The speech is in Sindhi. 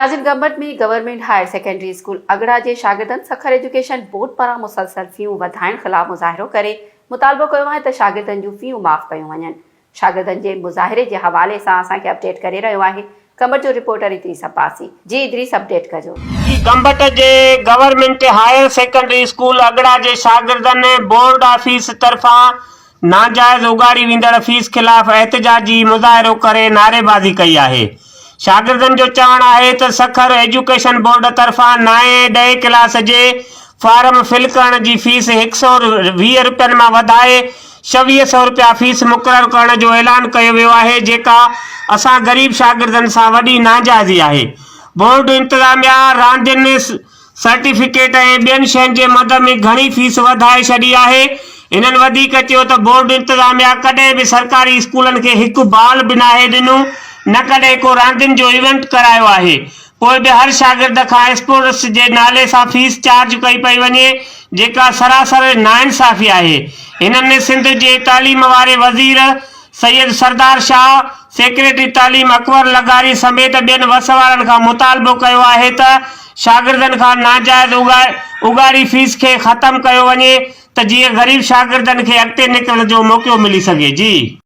ناظم Gambat ۾ government higher secondary school Agra جي شاگردن سکر ايجوڪيشن بورڊ پاران مسلسل فيون وڌائڻ خلاف مظاهرو ڪري مطالبو ڪيو آهي ته شاگردن جون فيون معاف ڪيون وڃن. شاگردن جي مظاهري جي حوالي سان اسان کي اپڊيٽ ڪري رهيو آهي گمبٽ جو رپورٽر ادريس عباسي جي ادريس اپڊيٽ ڪجو. گمبٽ جي government higher secondary school Agra جي شاگردن بورڊ آفيس طرفان ناجائز اڳاڙي ويندڙ فيس خلاف احتجاجي مظاهرو ڪري نعريبازي ڪئي آهي. شاگردن جو چوڻ آهي ته سکر ايجوڪيشن بورڊ طرفان نائين ۽ ڏهين ڪلاس جي فارم فل ڪرڻ جي فيس هڪ سئو 20 رپين مان وڌائي ڇويهه سئو رپيا فيس مقرر ڪرڻ جو اعلان ڪيو ويو آهي جيڪا اسان غريب شاگردن سان وڏي ناجائزي آهي. بورڊ انتظاميا راندين سرٽيفڪيٽ ۽ ٻين شين جي مد ۾ گهڻي فيس وڌائي ڇڏي آهي. هنن وڌيڪ چيو ته بورڊ انتظاميا ڪڏهن به سرڪاري اسڪولن کي هڪ بال به ناهي ڏنو نه ڪڏهن ڪو راندين جو ايونٽ ڪرايو آهي پوء به هر شاگرد کان اسپورٽس جي نالي سان فيس چارج ڪئي پئي وڃي جيڪا سراسر ناانصافي آهي. هنن سنڌ جي تعليم واري وزير سيد سردار شاهه، سيڪريٽري تعليم اڪبر لغاري سميت ٻين وس وارن کان مطالبو ڪيو آهي ته شاگردن کان ناجائز اڳاڙي فيس کي ختم ڪيو وڃي ته جيئن غريب شاگردن کي اڳتي نڪرڻ جو موقعو ملي سگهي. جي.